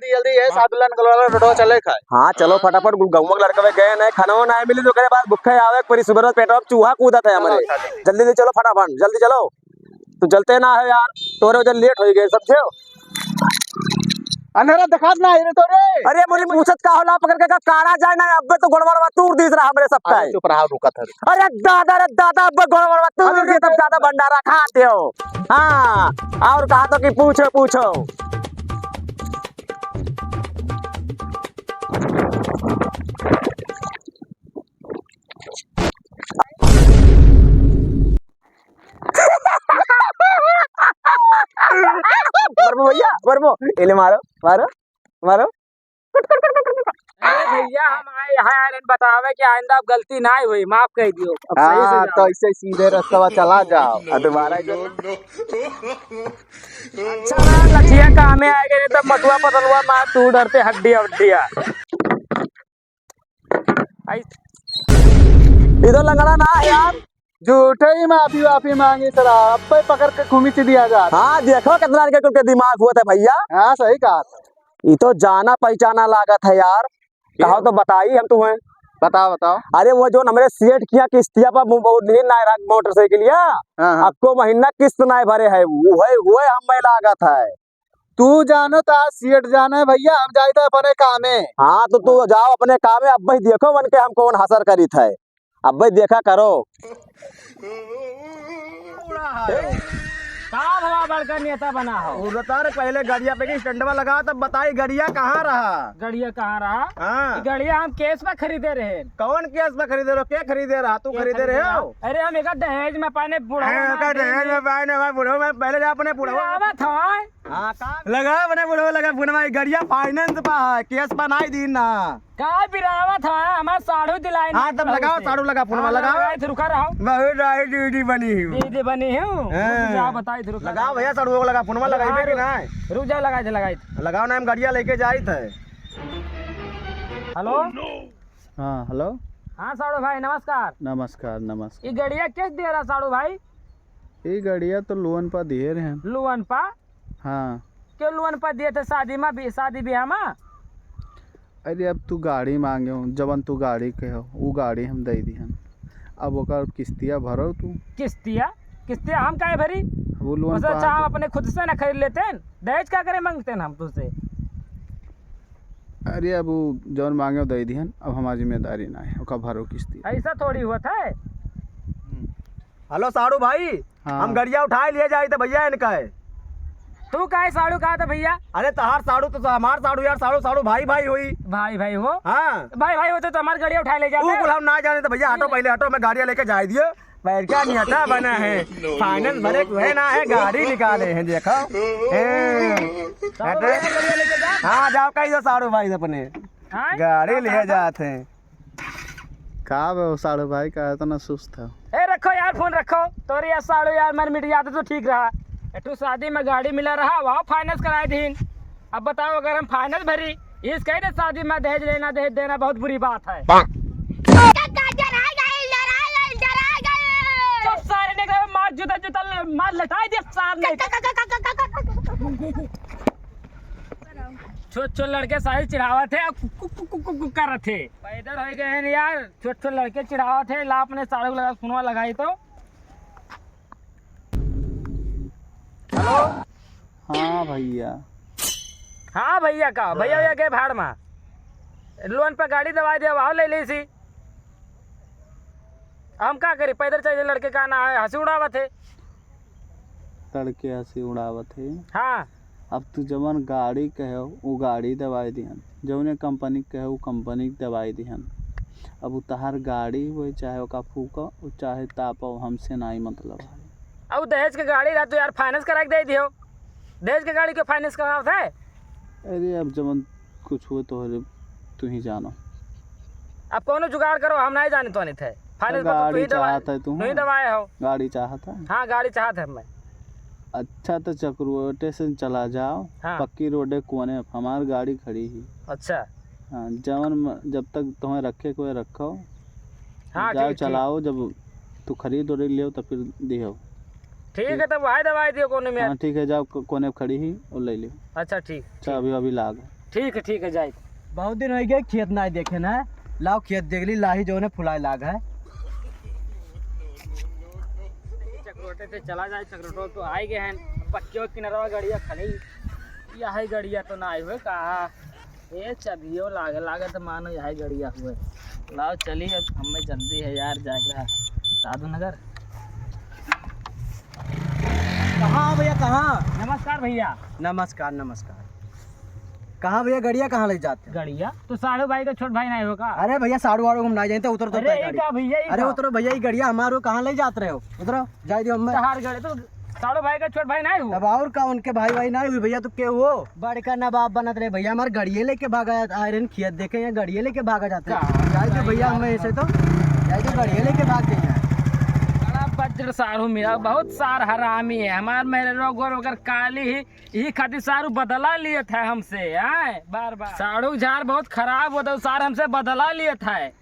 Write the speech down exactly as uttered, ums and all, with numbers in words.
जल्दी, जल्दी, ये साधु लाल कलर वाला रोडवा चले खाए। हाँ, चलो फटाफट, गउ-, गउवा के लड़कवे गए नहीं, खाना वाना नहीं मिली तो ओकरे बाद भूखे आवे, पूरी सुबह पेटवा में चूहा कूदत है हमरे। चलो, चलो। जल्दी, जल्दी चलो फटाफट, जल्दी चलो। तू चलते ना है यार, तोरे वजह लेट होइ गए, समझे हो? अंधेरा देखात ना है रे तोरे। अरे मोरी पूछत का होला, पकड़ के का काढ़ा जाए ना, अब्बे तो गोड़वा तूर दीस रहा हमरे सब अरे ताई। चुप रहा, रुकत है। अरे दादा, अरे दादा, अब्बे गोड़वा तूर अरे दीस, तब ज्यादा भंडारा खाते हो। हाँ, और कहा तो कि पूछो, पूछो। मरबो भैया, मरबो। एले मारो, मारो, मारो। अरे भैया, हम आए हैं यार, इन बतावे कि आइंदा अब गलती ना हुई, माफ कर दियो। अब सही से हाँ, जाओ। तो ऐसे सीधे रस्तवा चला जाओ। आ, दोबारा जो अच्छा, लठिया कामे आए गए, तब मटुआ पतलुआ मार तू डरते हड्डिया उड्डिया। आई। इधर लंगड़ा ना है यार। झूठे ही माफी वाफी मांगी सरा, अब पे पकड़ के घूमी सी दिया जा। हाँ, देखो कितना इनके कुल के दिमाग हुआ था भैया। हाँ, सही कहा। ये तो जाना पहचाना लागत है यार। कहो तो बताई हम तुम्हें। बताओ, बताओ। अरे वो जो हमरे सेठ किया किस्तिया पर मो-, वो नहीं ना रहा मोटरसाइकिल या, हाँ, हाँ। अक्को महीना किस्त ना भरे है, वो है, वो है हमें लागत है। तू जानो तो आज सेठ जाने भैया, हम जाइत है अपने कामे। हाँ, तो तू जाओ अपने कामे, अब भाई देखो मन के हम कौन हसर करीत है, अब भाई देखा करो। का भवा बड़का नेता बना हो? वो बता रे, पहले गड़िया पे की स्टैंडवा लगा, तब बताई गड़िया कहाँ रहा? गड़िया कहाँ रहा? हाँ। गड़िया हम केस में खरीदे रहे। कौन केस में खरीदे रहो? के खरीदे रहा? तू के खरीदे खरीदे रहे रहा? हो? अरे हम एक दहेज में पाने बुढ़वा हाँ, मार एक दहेज देंगे। में पाने भाई बुढ़वा में पहले जा अपने बुढ़वा। आवत हवा। हाँ, का? लगा अपने बुढ़वा लगा फोनवा, गड़िया फाइनेंस पा है, केस बनाई दी ना। का बिरावत है, हमार साढ़ू दिलाई हाँ, ना तब लगाओ, से। साढ़ू लगा, फोनवा हाँ, लगाओ। लगाई थे, रुका रहो। बहुत राही दीदी बनी हूँ। दीदी बनी हूँ। हाँ। रुक जा, बताई थे, रुका लगाओ रहो। भैया, साढ़ू को लगा, फोनवा लगाई लगाओ, भी ना। रुक जा, लगाई थे, लगाई थे। लगाओ ना, हम गड़िया लेके जाई थे। हेलो? हाँ, हेलो। हाँ, साढ़ू भाई, नमस्कार। नमस्कार, नमस्कार। ई गड़िया किस दिए रहा, साढ़ू भाई? ई गड़िया तो लोन पर दिए रहे। लोन पर? हाँ। क्यों लोन पर दिए थे शादी में भी, शादी ब्याह में? अरे अब तू गाड़ी मांगे हो, जवन तू गाड़ी कहे हो, उ गाड़ी हम दे दिहन। अब ओकर किस्तिया भरो तू। किस्तिया? किस्तिया हम काहे भरी? अब उ लोन उससे पर अच्छा हम आके अपने खुद से ना खरीद लेते हैं। दहेज का करे मांगते हैं हम तुझसे? अरे अब उ जवन मांगे हो दे दिहन, अब हमार जिम्मेदारी ना है, ओकर भरो किस्तिया। ऐसा थोड़ी होत है। हम्म। हेलो साढ़ू भाई, हाँ। हम गड़िया उठाए लिए जाई त भैया इनका है। तू काहे साढ़ू कहा था भैया? अरे तहार साढ़ू तो हमार साढ़ू यार, साढ़ू साढ़ू भाई भाई हुई। भाई भाई हो? हाँ। भाई भाई होते तो हमार गड़िया उठाए ले जाते। ऊ कुल हम ना जाने तो भैया हटो, पहले हटो, मैं गाड़िया लेके जाए दियो। बैठ का नियता बना है। फाइनेंस भरे को है ना है, गाड़ी निकाले हैं देखो। हैं। साढ़ू हटे। भैया गड़िया लेके जा। हाँ जाओ कही दो साढ़ू भाई अपने। हाँ? गाड़ी ले जाते हैं। का बे, साढ़ू भाई का इतना सुस्त है? ए, रखो यार, फोन रखो। तोरी यार साढ़ू यार, मर मिट जाते तो ठीक रहा। एठू शादी में गाड़ी मिला रहा, वहाँ फाइनेंस कराए दीन। अब बताओ, अगर हम फाइनेंस भरी, इस कही दे शादी में दहेज लेना, दहेज देना बहुत बुरी बात है। डरा गए, डरा गए, डरा गए। सब सारे ने कहा, मार जूता, जूता ल-, मार लटाई दे सार ने। छोट छोट लड़के सारे चिढ़ावत है, कु-, कु-, कु-, कु-, कु-, करत है। पैदल हो गए हैं यार, छोट छोट लड़के चिढ़ावत है, ला अपने साढ़ू लगा, फोनवा लगाई तो। हेलो। हाँ भैया। हाँ भैया का, भैया, भैया के भाड़ में। लोन पे गाड़ी दवाई दे, आओ ले ली सी। हम का करी, पैदल चले लड़के का ना है, हंसी उड़ावत है। लड़के हंसी उड़ावत है। हाँ। अब तू जवन गाड़ी कहे, उ गाड़ी दवाई दिहन, जवने कंपनी कहे, उ कंपनी दवाई दिहन। अब उ तहार गाड़ी हुए, चाहे ओका फूको, उ चाहे तापो, हमसे नाई मतलब है। अब दहेज के गाड़ी रहा तो यार फाइनेंस करा के दे दियो। दहेज के गाड़ी के फाइनेंस करावत है? अरे अब जवन कुछ हुए तोहरे, तू ही जानो। अब कौनो जुगाड़ करो, हम नहीं जाने तो नहीं थे। फाइनेंस तो पर तो तू गाड़ी ही दवा-, चाहत है तू, तू ही हाँ। दवाए हो। गाड़ी चाहत है? हाँ, गाड़ी चाहत है मैं। अच्छा, तो चकरोटे से चला जाओ, हाँ। पक्की रोडे कोने हमार गाड़ी खड़ी ही। अच्छा। हाँ, जवन म-, जब तक तुम्हें रखे को रखो, हाँ, जाओ, ठीक, ठीक। चलाओ, जब तू खरीद उरीद लियो तो फिर दियो। ठीक है, तब वही दवाई दियो कोने में। हाँ, ठीक है, जाओ, को-, कोने पे खड़ी ही और ले लियो। अच्छा, ठीक, अच्छा, ठीक। अभी, अभी लाग। ठीक है, ठीक है, जाए। बहुत दिन होइ गए खेत नाहीं देखे ना। लाओ खेत देख ली, लाही जौन है फुलाए लाग है। चकरोटे से चला जाए, चकरोटो तो आइ गए हैं। पक्कियो किनरवा गड़िया खली, यही गड़िया तो नाहीं हुए कहा। ए चबियो लागे, लागे तो मानो यही गड़िया हुए। लाओ चली, अब हमें जल्दी है यार, जाए रहा साधु नगर। कहाँ हो भैया, कहाँ? नमस्कार भैया। नमस्कार, नमस्कार। कहाँ भैया, गड़िया कहाँ ले जाते हो? गड़िया? तो साढ़ू भाई का छोट भाई नाहीं हो का? अरे भैया, साढ़ू वाढ़ू हम नाहीं जानते, उतरो तो अरे, तय ये गाड़ी। का भैया, ये अरे का? उतरो भैया, ये गड़िया हमारो, कहाँ ले जात रहे हो? उतरो, जाए दियो हमें। तहार गड़िया तो साढ़ू भाई का छोट भाई नाहीं हो? तब और का, उनके भाई भाई नाहीं हुई भैया, तो के हो? बड़का नवाब बनत रहे भैया, हमार गड़िये लेके भागा जात, आए रहन खेत देखे, यहाँ गड़िये लेके भागा जाते हैं। का? जाए दियो भैया, हमें ऐसे तो जाए दियो, गड़िये लेके भाग जाइए। बड़ा बज्र साढ़ू मिला, बहुत सार हरामी है। हमार मेहररुआ गोर ओकर काली ही, यही खातिर साढ़ू बदला लियत है हमसे, आए, बार बार। साढ़ू झार बहुत खराब होता है, सार हमसे बदला लियत है।